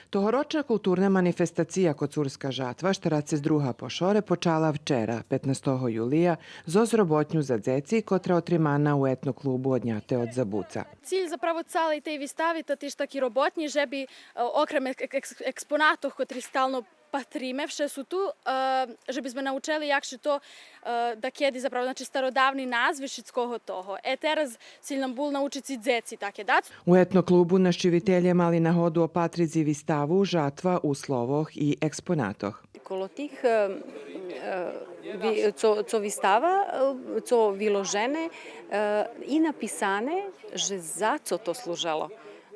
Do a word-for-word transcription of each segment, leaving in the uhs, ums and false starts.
Тогорочна културна манифестация Коцурска жатва, штерацец друга по шоре, почала вчера, петнастого юлия, зоз роботню за дзеци, котра отримана у етноклубу Одняте од забуца. Циль заправо цалей тей вистави та тиж таки роботнї же би, е, окрем ек-, ек-, експонатох котри стално патриме, вше су ту, е, же би зме научели як ше то, е, дакеди заправо, значи, стародавни назви шицкого того. Е, тераз циль нам бул научиц и дзеци таке дац. У етноклубу нащивителє мали нагоду опатриц и виставу Жатва у словох и експонатох. Коло тих, е, е, ви-, цо, цо вистава, е, цо виложене, е, и написане же за цо то служело.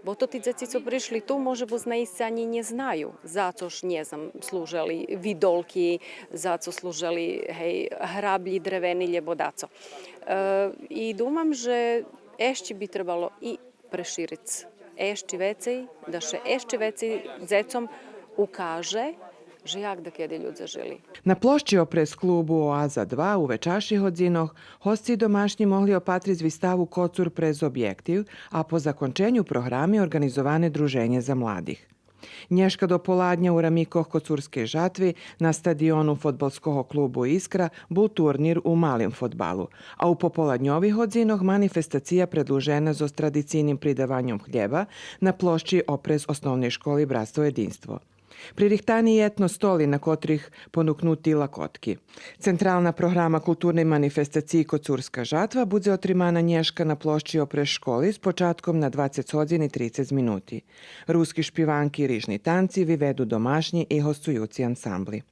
Бо то ти дзеци цо пришли ту, може буц наисце анї нє знаю за цо ж, нє знам, служели видолки, за цо служели, гей, граблї древени, лєбо дацо. Е, и думам же ещи би требало и прешириц ещи вецей, да ше ещи вецей дзецом укаже же як дакеди людзе жили. На площи опрез клубу Оаза два у вечарших годзинох госци домашнї могли опатриц виставу Коцур през обєктив, а по законченю програми орґанизоване друженє за младих. Нєшка до поладня у рамикох Коцурскей жатви на стадиону фодбалского клубу Искра бул турнир у малим фодбалу, а у пополадньових годзинох манифестация предлужена зоз традицийним придаваньом хлєба на площи опрез Основней школи Братство єдинство. Пририхтани етно столи на котрих понукнути лакотки. Централна програма културней манифестациї Коцурска жатва будзе отримана нєшка на площи опрез школи з початком на двацец годзин и трицец минути. Руски шпиванки и рижни танци виведу домашнї и госцуюци ансамбли.